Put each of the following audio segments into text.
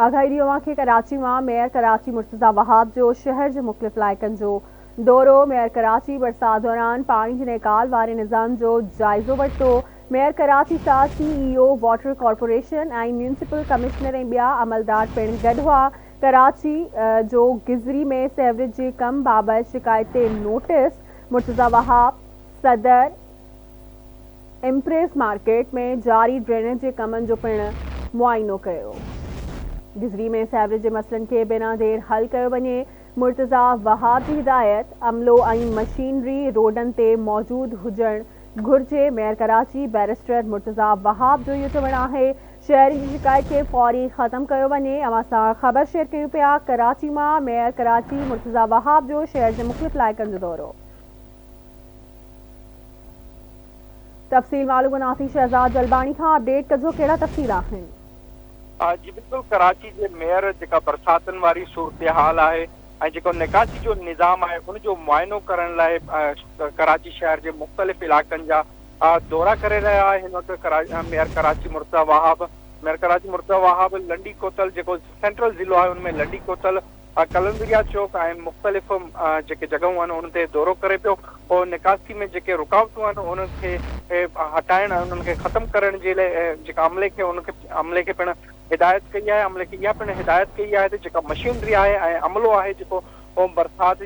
آگاهي ڏيون اوهان کي ڪراچي مان ميئر ڪراچي مرتضيٰ وهاب جو شهر جي مختلف علائقن جو دورو، ميئر ڪراچي برسات دوران پاڻي جي نيڪال واري نظام جو جائزو ورتو، ميئر ڪراچي سان C E O water corporation ۽ municipal commissioner ۽ ٻيا عملدار پڻ گڏ هئا، ڪراچي جو گذري ۾ سيوريج جي ڪم بابت شڪايت تي نوٽيس، مرتضيٰ وهاب صدر ايمپريس مارڪيٽ ۾ جاري ڊرينيج جي ڪمن جو پڻ معائنو ڪيو. گذري ۾ سيوريج جي مسئلن کي بنا دير حل ڪيو وڃي، مرتضيٰ وهاب جي هدايت، عملو ۽ مشينري روڊن تي موجود هجڻ گهرجي، ميئر ڪراچي بئريسٽر مرتضيٰ وهاب جو اهو چوڻ آهي شهرين جي شڪايت کي فوري ختم ڪيو وڃي، اوهان سان خبر شيئر ڪيون پيا ڪراچي مان ميئر ڪراچي مرتضيٰ وهاب جو شهر جي مختلف علائقن جو دورو. تفصيل معلوم ڪنداسين شهزاد جلباڻي کان اپڊيٽ ڪجو ڪهڙا تفصيل آهن. جي بلڪل ڪراچي جي ميئر جيڪا برساتن واري صورتحال آهي ۽ جيڪو نيڪاسي جو نظام آهي ان جو معائنو ڪرڻ لاء ڪراچي شهر جي مختلف علائقن جا دورا ڪري رهيا آهي هن وقت ميئر ڪراچي مرتضيٰ وهاب ميئر ڪراچي مرتضيٰ وهاب لنڊي ڪوتل جيڪو سينٽرل ضلعو آهي ان ۾ لنڊي ڪوتل قلندريا چوڪ ۽ مختلف جيڪي جڳهون آهن انهن تي دورو ڪري پيو پوء نڪاسي ۾ جيڪي رڪاوٽون آهن انهن کي هٽائڻ ۽ انهن کي ختم ڪرڻ جي لاء جيڪا عملي کي ان کي عملي کي پڻ هدايت ڪئي آهي عملي کي اها پڻ هدايت ڪئي آهي ته جيڪا مشينري آهي ۽ عملو آهي جيڪو برسات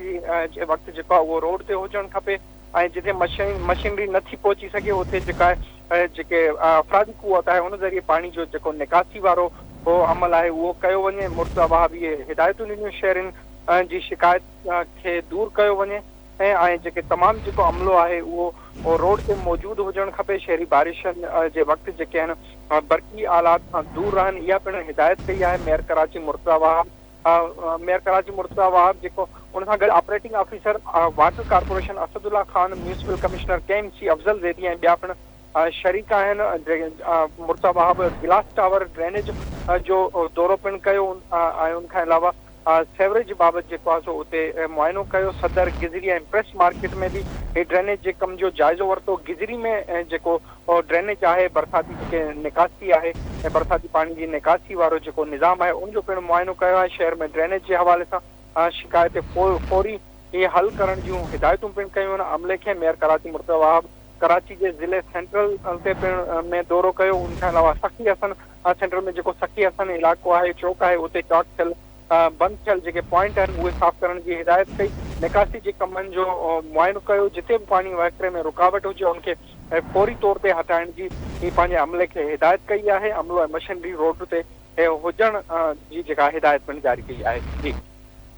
جي وقت جيڪو آهي اهو روڊ تي هجڻ کپي ۽ جتي مشينري نه ٿي پهچي سگهي اتي جيڪا آهي جيڪي افرادي قوت آهي ان ذريعي پاڻي جو جيڪو نڪاسي وارو عمل آهي اهو ڪيو وڃي مرتضيٰ وهاب اهي هدايتون ڏنيون شهرين جي شڪايت کي دور ڪيو وڃي ۽ جيڪي تمام جيڪو عملو آهي اهو روڊ تي موجود هجڻ کپي شهري بارشن جي وقت جيڪي آهن برقي آلات کان دور رهن اها پڻ هدايت ڪئي آهي ميئر ڪراچي مرتضيٰ وهاب ميئر ڪراچي مرتضيٰ وهاب جيڪو ان سان گڏ operating officer water corporation Asadullah Khan, municipal commissioner K M C Afzal Zaidi ۽ ٻيا پڻ شريڪ آهن. Murtaza Wahab glass tower drainage جو دورو پڻ ڪيو ۽ ان کان علاوه سيوريج بابت جيڪو آهي سو اتي معائنو ڪيو. صدر گذري ۽ پريس مارڪيٽ ۾ به ڊرينيج جي ڪم جو جائزو ورتو. گذري ۾ جيڪو ڊرينيج آهي، برساتي جيڪي نڪاسي آهي ۽ برساتي پاڻي جي نڪاسي وارو جيڪو نظام آهي ان جو پڻ معائنو ڪيو آهي، شهر ۾ ڊرينيج جي حوالي سان شڪايت فوري حل ڪرڻ جون هدايتون پڻ ڪيون آهن، عملي کي ميئر ڪراچي مرتضيٰ وهاب ڪراچي جي ضلعي سينٽرل تي پڻ ۾ دورو ڪيو، ان کان علاوه سخي حسن سينٽرل ۾ جيڪو سخي حسن علائقو آهي چوڪ آهي اتي چاڪ ٿيل بند ٿيل جيڪي پوائنٽ آهن اهي صاف ڪرڻ جي هدايت ڪئي، نڪاسي جي ڪمن جو معائنو ڪيو، جتي به پاڻي وهڪري ۾ رڪاوٽ هجي ان کي فوري طور تي هٽائڻ جي پنهنجي عملي کي هدايت ڪئي آهي، عملو ۽ مشينري روڊ تي هجڻ جي جيڪا هدايت پڻ جاري ڪئي آهي. جي.